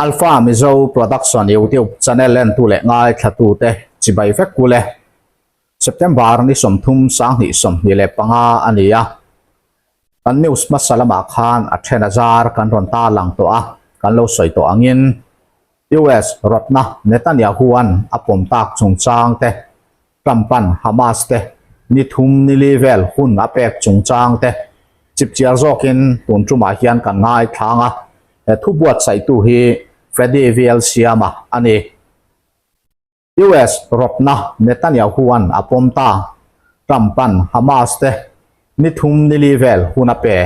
Alpha Mizo Production YouTube channel entu leh ngaithla te chibai vek kule. September ni 30 2025 a ni a. Kan news hmasa lamah khan a then a zar kan rawn ta lang tawh a, kan lo sawi tawh angin US rawtna Netanyahu-a'n a pawm tak chungchang te, Trump-a'n Hamas te ni thum ni li vel hun a pek chungchang te chipchiar zawkin tun tumah hian kan ngaithlang a, he thu buatsaihtu hi Freddy VL Siama a ni. US rawtna Netanyahu-a'n a pawm ta, Trump-a'n Hamas te ni thum ni li vel hun a pe.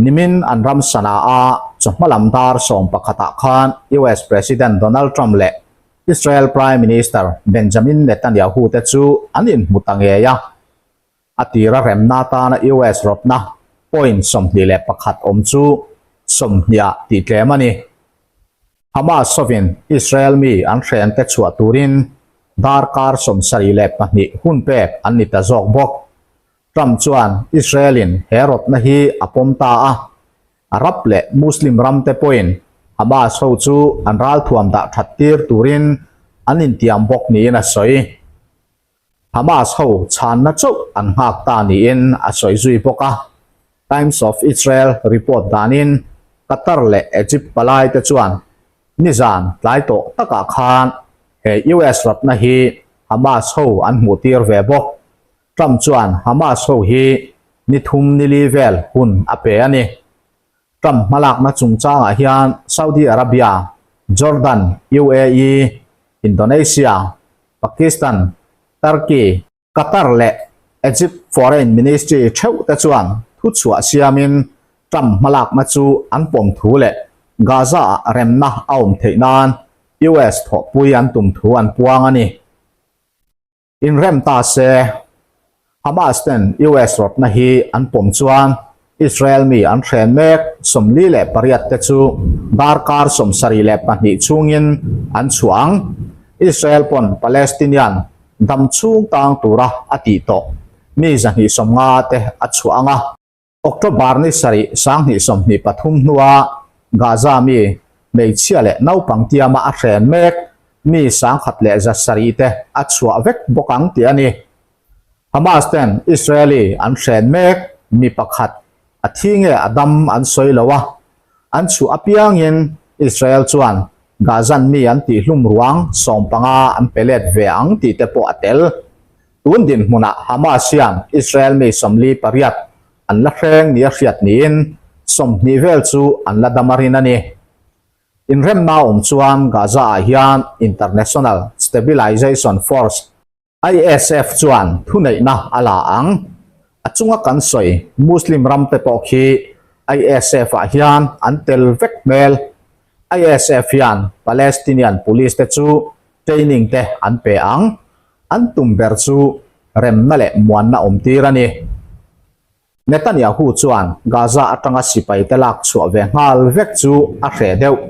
Nimin an ram Sanaa-a chawhma lam dar 11 ah khan US President Donald Trump leh Israel Prime Minister Benjamin Netanyahu te chu an inhmu ta ngei a. A tira remna atana US rawtna point 21 awm chu 20 ah tih tlem a ni. Hamas hovin Israel mi an hrente chhuah turin darkar 72 hun pek an ni ta zawk bawk. Trump chuan Israel-in he rawtna hi a pawm ta a, Arab leh Muslim ramte pawhin Hamas ho chu an ralthuam dah that tir turin an intiam bawk niin a sawi. Hamas ho chhanna chauh an nghak ta niin a sawi zui bawk a. Times of Israel report danin Qatar leh Egypt palai te chuan nizan tlai tawh takah khan he US rawtna hi Hamas ho an hmuh tir ve bawk. Trump chuan Hamas ho hi ni thum ni li vel hun a pe a ni. Trump hmalakna chungchangah hian Saudi Arabia, Jordan, UAE, Indonesia, Pakistan, Turkey, Qatar leh Egypt Foreign Ministry theuh te chuan thuchhuah siamin Trump hmalakna chu an pawm thu leh Gaza-ah remna a awm theih nan US thawhpui an tum thu an puang a ni. Inrem ta se, Hamas ten US rawtna hi an pawm chuan Israel mi an hren mek 48 te chu darkar 72 chhungin an chhuah ang. Israel pawn Palestinian dam chhung tang tura a tih tawh mi 250 te a chhuah ang a. October ni sarih 2023 hnua Gaza mi hmeichhia leh naupang tiama a hren mek mi 1,700 te a chhuah vek bawk ang tih a ni. Hamas ten Israeli an hren mek mi pakhat a thi nge a dam an sawi lo a, an chhuah apiangin Israel chuan Gazan mi an tihhlum ruang 15 an pe let ve ang tih te pawh a tel. Tun dinhmunah Hamas hian Israel mi 48 an la hreng nia hriat niin 20 vel chu an la dam a rin a ni. Inremna awm chuan Gaza-ah hian International Stabilization Force, ISF, chuan thuneihna a la ang. A chunga kan sawi Muslim ramte pawh khi ISF-ah hian an tel vek hmel. ISF hian Palestinian police te chu training te an pe ang. An tum ber chu remna leh muanna awm tir a ni. Netanyahu chuan Gaza atanga sipai te lak chhuah ve nghal vek chu a hreh deuh.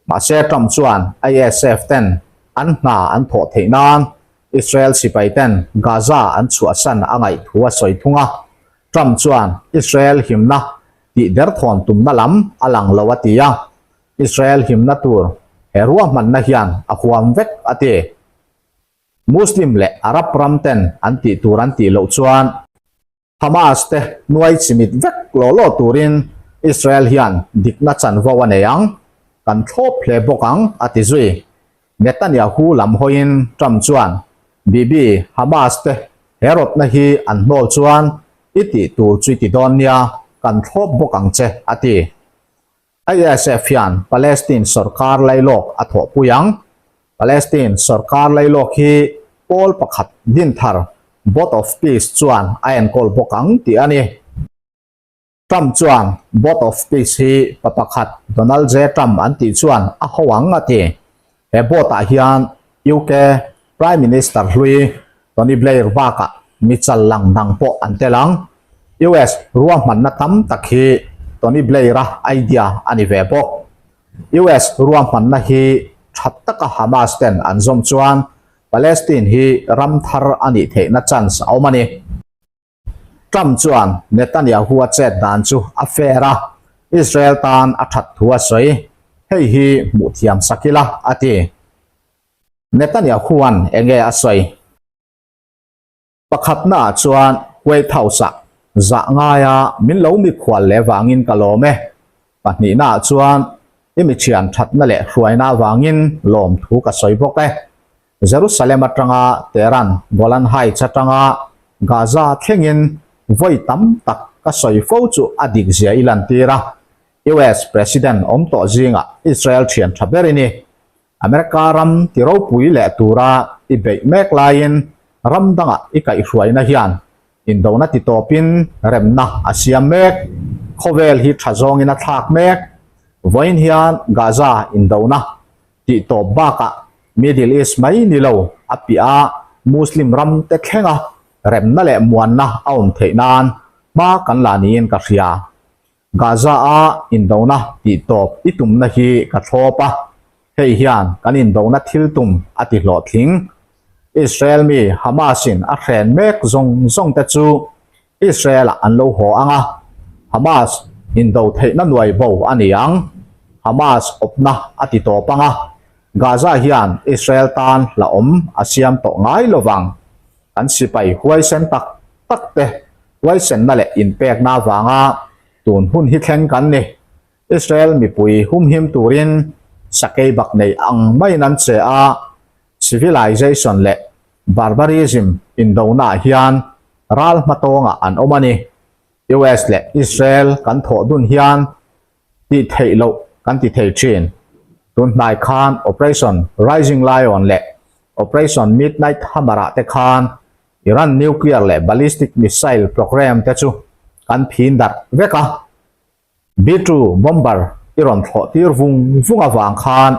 Mahse Trump chuan ISF ten an hna an thawh theih nan Israel sipai ten Gaza an chhuahsan a ngaih thu a sawi thung a. Trump chuan Israel himna tih derthawn tumna lam a lang lo a ti a. Israel himna tur he ruahmanna hian a huam vek a ti. Muslim leh Arab ram ten an tih tur an tih loh chuan Hamas te nuai chimit vek law law turin Israel hian dikna chanvo a nei ang, kan thlawp hle bawk ang, a ti zui. Netanyahu lam hawiin Trump chuan, Bibi, Hamas te he rawtna hi an hnawl chuan i tih tur chu i ti dawn nia, kan thlawp bawk ang che, a ti. ISF hian Palestine sorkar lailawk a thawhpui ang. Palestine sorkar lailawk hi pawl pakhat dinthar Board of Peace chuan a enkawl bawk ang tih a ni. Trump chuan Board of Peace hi pa pakhat Donald J. Trump an tih chuan a ho ang a ti. He board-ah hian UK Prime Minister hlui Tony Blair bakah mi chal lang dang pawh an tel ang. US ruahmanna tam tak hi Tony Blair-a idea a ni ve bawk. US ruahmanna hi tha taka Hamas ten an zawm chuan Palestine hi ram thar a nih theihna chance a awm a ni. Trump chuan Netanyahu-a chet dan chu a fair a, Israel tan a that thu a sawi. Hei hi hmuh thiam sak ila, a ti. Netanyahu-a'n enge a sawi? Pakhatnaah chuan White House-ah zah ngaia min lo mikhual leh vangin ka lawm e. Pahnihnaah chuan i mi thian thatna leh hruaina vangin lawmthu ka sawi bawk e. Jerusalem atanga Tehran, Golan Heights atanga Gaza thlengin vawi tam tak ka sawi fo chu a dik zia i lantir a. US President awm tawh zingah Israel thian tha ber i ni. America ram ti ropui leh tura i beih mek laiin ram dangah i kaihhruaina hian indona ti tawpin remna a siam mek. Khawvel hi tha zawngin a thlak mek. Vawiin hian Gaza indona tih tawp bakah Middle East mai ni lo a piah a Muslim ram te thlenga remna leh muanna a awm theih nan hma kan la niin ka hria. Gaza-a indona tih tawp i tumna hi ka thlawp a, hei hian kan indona thil tum a ti hlawhtling. Israel mi Hamas-in a hren mek zawng zawng te chu Israel-ah an lo haw ang a, Hamas indo theihna nuai bo a ni ang. Hamas awpna a ti tawp ang a, Gaza hian Israel tan hlauhawm a siam tawh ngai lo vang. Kan sipai huaisen tak tak te huaisenna leh inpekna avanga tun hun hi thleng kan ni. Israel mipui humhim turin sakei bak nei ang maiin an che a, civilization leh barbarism indonaah hian ral hmatawngah an awm a ni. US leh Israel kan thawh dun hian tih theih loh kan ti thei thin. Tun hnai khan Operation Rising Lion leh Operation Midnight Hammer ah te khan Iran nuclear leh ballistic missile program te chu kan phin darh vek a. B-2 bomber i rawn thlawh tir vung vung avang khan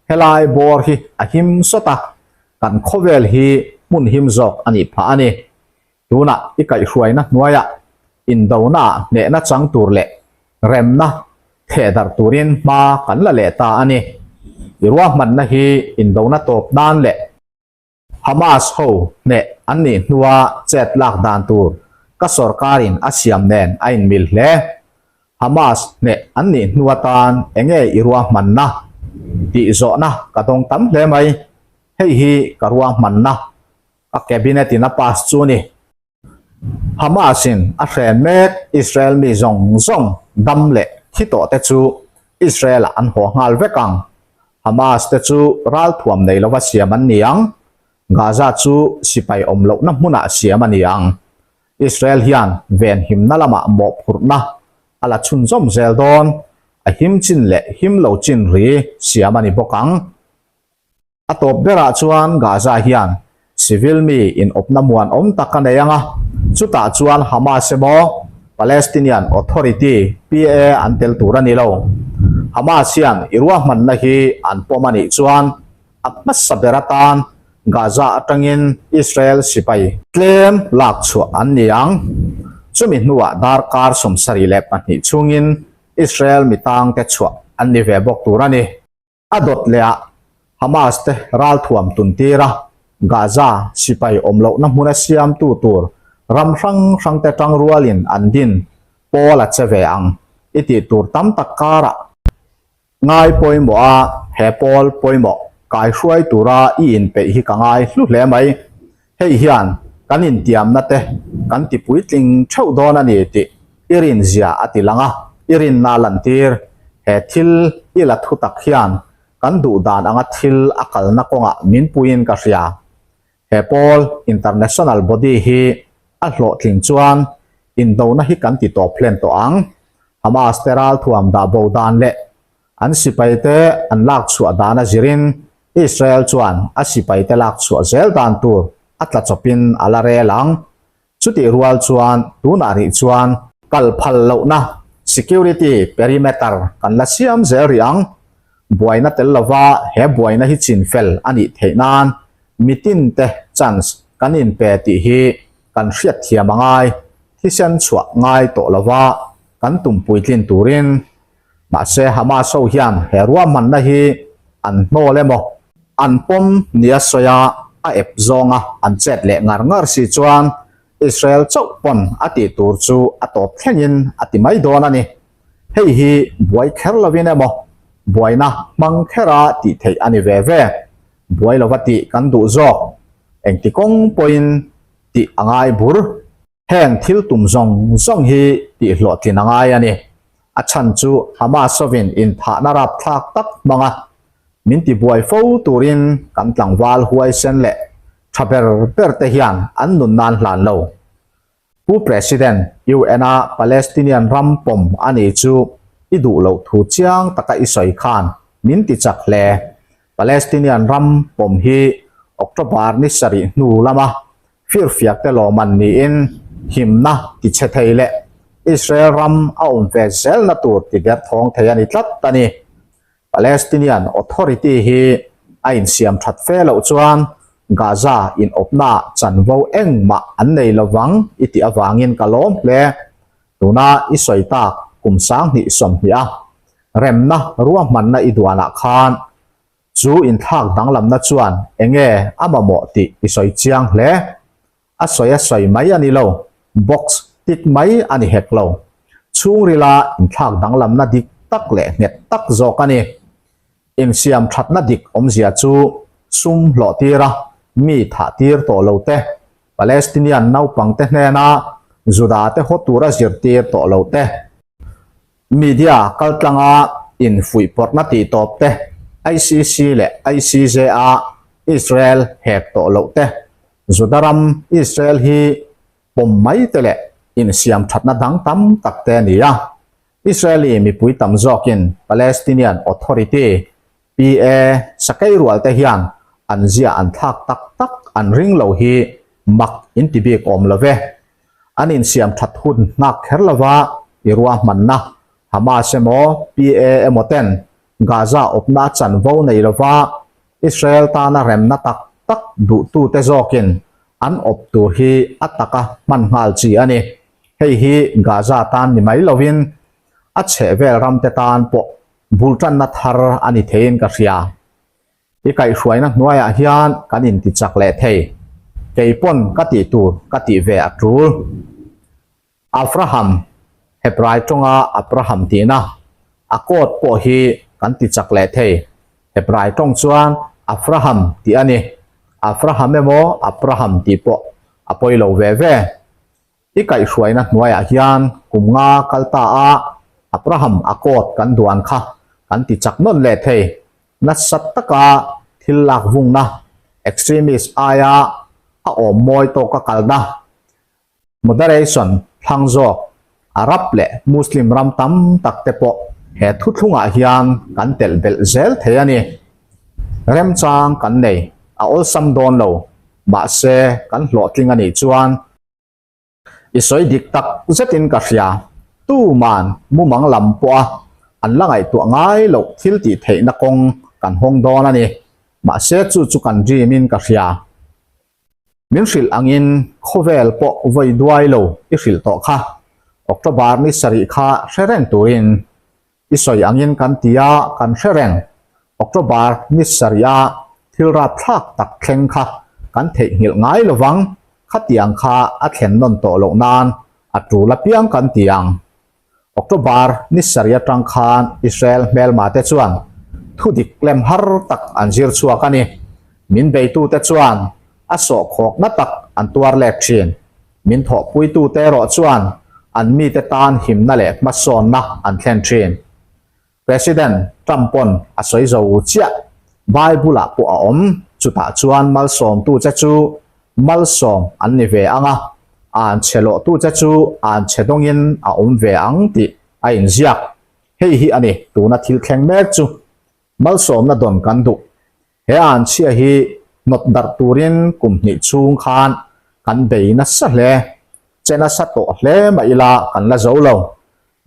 helai bawr hi a him sawt a, kan khawvel hi hmun him zawk a nih phah a ni. Tunah i kaihhruaina hnuaiah indonaah hnehna chang tur leh remna thehdarh turin hma kan la leh ta a ni. I ruahmanna hi indona tawp nan leh Hamas ho hneh an nih hnua chet lak dan tur ka sorkarin a siam nen a inmil hle. Hamas hneh an nih hnu atan enge i ruahmanna tih zawhna ka dawng tam hle mai. Hei hi ka ruahmanna a cabinet in a pass chu a ni. Hamas in a hren mek Israel mi zawng zawng dam leh thi tawh te chu Israel ah an haw nghal vek ang. Hamas te chu ralthuam nei lova siam an ni ang. Gaza chu sipai awm lohna hmunah siam a ni ang. Israel hian venhimna lamah mawhphurhna a la chhunzawm zel dawn. A him chin leh him lo chin ri siam a ni bawk ang. A tawp berah chuan Gaza hian civil mi inawpna muanawm tak a nei ang a, chutah chuan Hamas emaw Palestinian Authority, PA, an tel tur a ni lo. Hamas hian i ruahmanna hi an pawm a nih chuan a hmasa ber atan Gaza atangin Israel sipai tlem lak chhuah an ni ang. Chumi hnuah darkar 72 chhungin Israel mitangte chhuah an ni ve bawk tur a ni. A dawt leh ah Hamas te ralthuam tun tir a, Gaza sipai awm lohna hmuna siamtu tur ram hrang hrang te tangrualin an din pawl a che ve ang i tih tur tam tak karah ngai pawimawh a, he pawl pawimawh kaihruai tura i inpeih hi ka ngai hlu hle mai. Hei hian kan intiamna te kan ti puitling theuh dawn a ni tih i rinzia a ti lang a, i rinna lantir he thil i la thu tak hian kan duh dan anga thil a kalna kawngah min puiin ka hria. He pawl international body hi a hlawhtling chuan indona hi kan ti tawp hlen tawh ang. Hamas te ralthuam dah bo dan leh an sipai te an lak chhuah dan a zirin Israel chuan a sipaite lak chhuah zel dan tur a tla chawpin a la rel ang. Chutih rual chuan tunah rih chuan kal phal lohna security perimeter kan la siam zel rih ang. Buaina tel lova he buaina hi chinfel a nih theih nan mitinte chance kan inpe tih hi kan hriatthiam a ngai, thisen chhuah ngai tawh lova kan tum puitlin turin. Mahse, Hamas ho hian he ruahmanna hi an hnawl emaw, an pawm nia sawi a, a ep zawnga an chet leh ngar ngar si chuan Israel chauh pawn a tih tur chu a tawp thlengin a ti mai dawn a ni. Hei hi buai kher lovin emaw, Buaina hmang khera tih theih a ni ve ve. Buai lova tih kan duh zawk. Engti kawng pawhin tih a ngai bur. Heng thil tum zawng zawng hi tih hlawhtlin a ngai a ni. A chhan chu Hamas hovin inthahna rapthlak tak hmanga min tibuai fo turin kan tlangval huaisen leh tha ber ber te hian an nun nan hlan lo. Pu President, UN-a Palestinian ram pawm a ni chu i duh loh thu chiang taka i sawi khan min ti chak hle. Palestinian ram pawm hi October ni sarih hnu lama firfiak te lawm an niin himna ti chhe thei leh Israel ram a awm ve zelna tur ti derthawng thei a ni tlat a ni. Palestinian Authority hi a insiam that fe loh chuan Gaza inawpnaah chanvo engmah an nei lovang i tih avangin ka lawm hle. Tuna i sawi tak kum 2020 a remna ruahmanna i duanah khan chu inthlak danglamna chuan enge a mamawh tih i sawi chiang hle. A sawi a sawi mai a ni lo, box tik mai a ni hek lo. Chhungrila inthlak danglamna dik tak leh nghet tak zawk a ni. Insiam thatna dik awmzia chu sum hlawh tira mi thah tir tawh lo te, Palestinian naupangte hnena Juda te haw tura zirtir tawh lo te, Media kaltlanga infuihpawrhna tih tawp te, ICC leh ICJ-a Israel hek tawh loh te, Juda ram Israel hi pawm mai te leh insiam thatna dang tam tak te a ni a. Israeli mipui tam zawkin Palestinian Authority, PA, sakei rual te hian an zia an thlak tak tak an ring lo hi mak in ti bik awm lo ve. An insiam that hun nghak kher lova i ruahmanna Hamas emaw PA emaw ten Gaza awpna chanvo nei lova Israel tana remna tak tak duhtute zawkin an awp tur hi a taka hman nghal chi a ni. Hei hi Gaza tan ni mai lovin a chhehvel ramte tan pawh bul tanna thar a ni theiin ka hria. I kaihhruaina hnuaiah hian kan intichak leh thei. Kei pawn ka tih tur ka tih ve a tul. Avraham, Hebrai tawnga Abraham tihna, a coat pawh hi kan ti chak leh thei. Hebrai tawng chuan Avraham tih a ni. Avraham emaw Abraham tih pawh a pawi lo ve ve. I kaihhruaina hnuaiah hian kum nga kal ta a Abraham a coat kan duan kha kan ti chak nawn leh thei. Nasa taka thil lak vungna, extremist aia a awm mawi tawka kalna, Moderation thlang zawk Arab leh Muslim ram tam tak te pawh he thuthlungah hian kan telh belh zel thei a ni. Remchang kan nei a awlsam dawn lo, mahse kan hlawhtling a nih chuan i sawi dik tak zetin ka hria. Tuman mumang lam pawha an la ngaihtuah ngai loh thil tih theihna kawng kan hawng dawn a ni. Mahse chu chu kan dream in ka hria. Min hrilh angin khawvel pawh vawi duai lo i hrilh tawh kha. October ni sarih kha hre reng turin i sawi angin kan ti a, kan hre reng. October ni sarih a thil rapthlak tak thleng kha kan theihnghilh ngai lovang, khatiang kha a thlen nawn tawh loh nan a tul apiang kan ti ang. October ni sarih atang khan Israel hmelma te chuan thudik lem har tak an zir chhuak a ni. Min beitute chuan a sawhkhawkna tak an tuar let thin. Min thawhpuitute erawh chuan an mite tan himna leh hmasawnna an thlen thin. President Trump pawn a sawi zo chiah. Bible ah pawh a awm, chutah chuan malsawmtu che chu malsawm an ni ve ang a, an chhe lawhtu che chu an chhe dawngin a awm ve ang tih a inziak. Hei hi a ni tuna thil thleng mek chu. Malsawmna dawn kan duh. He an chhia hi hnawt darh turin kum hnih chhung khan kan bei nasa hle. Che nasa tawh hle mah ila kan la zo lo.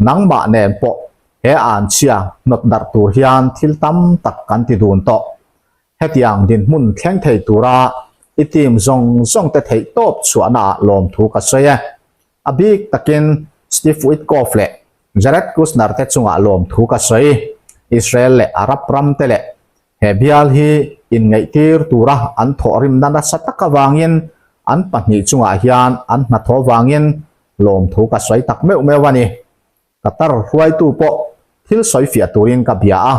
Nangmah nen pawh he an chhia hnawt darh tur hian thil tam tak kan ti dun tawh. Hetiang dinhmun thleng thei tura i team zawng zawng te theih tawp chhuahnaah lawmthu ka sawi e. A bik takin Steve Witkoff leh Jared Kushner te chungah lawmthu ka sawi. Israel leh Arab ram te leh he bial hi inngaihtir tura an thawhrimna nasa tak avangin an pahnih chungah hian an hnathawh vangin lawmthu ka sawi tak meuh meuh a ni. Qatar hruaitu pawh thil sawi fiah turin ka bia a.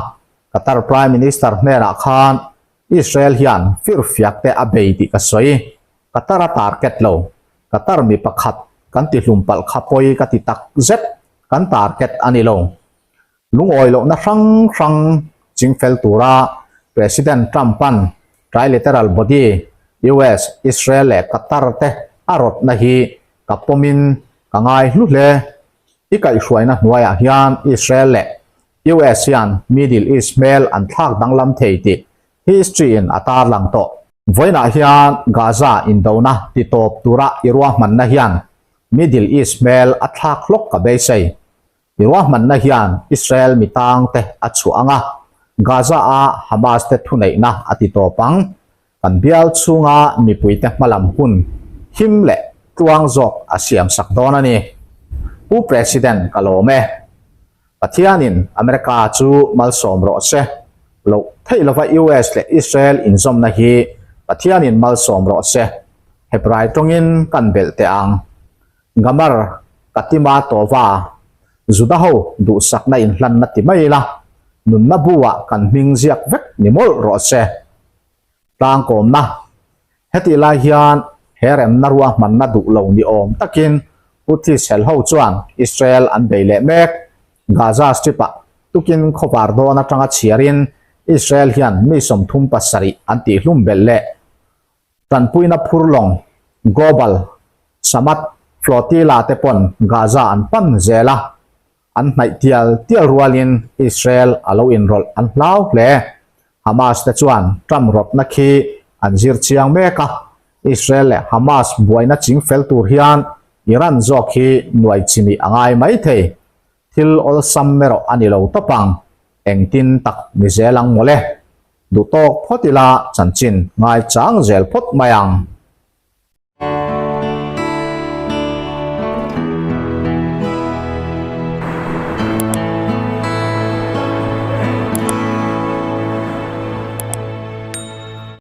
Qatar Prime Minister hnenah khan Israel hian firfiak te a bei tih ka sawi. Qatar a target lo. Qatar mi pakhat kan ti hlum palh kha pawi ka ti tak zet. Kan target a ni lo. Lungawi lohna hrang hrang chingfel tura President Trump-a'n trilateral body US, Israel leh Qatar te a rawtna hi ka pawmin ka ngai hlu hle. I kaihhruaina hnuaiah hian Israel leh US hian Middle East hmel an thlak danglam thei tih history in a tarlang tawh. Vawiinah hian Gaza indona titawp tura i ruahmanna hian Middle East hmel a thlak hlawk ka beisei. I ruahmanna hian Israel mi tangte a chhuah ang a, Gaza-a Hamas te thuneihna a ti tawp ang. Kan bial chhunga mipuite hmalam hun him leh tluang zawk a siamsak dawn a ni. Pu President ka lawm e. Pathianin America chu malsawm rawh se. Loh theih lova US leh Israel inzawmna hi Pathianin malsawm rawh se. Hebrai tawngin kan belh teh ang. Gamar, Katima Tova, Juda ho duhsakna inhlanna ti mai ila, nunna bu-ah kan hming ziak vek ni mawlh rawh se. Tlangkawmna, Hetih lai hian he remna ruahmanna duh lo ni awm takin Houthis hel ho chuan Israel an bei leh mek. Gaza Strip-ah tukin khawvar dawn atanga chhiarin Israel hian mi 37 an tihhlum belh leh. Tanpuina phur lawng Global Samad Flotilla te pawn Gaza an pan zel a, an hnaih tial tial rualin Israel a lo inrawlh an hlau hle. Hamas te chuan Trump rawtna khi an zir chiang mek a, Israel leh Hamas buaina ching fel tur hian Iran zawk hi nuai chimih a ngai mai thei. Thil awlsam erawh a ni lo tawp ang, engtin tak ni zel ang mawle. Duh tawk phawt ila chanchin ngaichang zel phawt mai ang.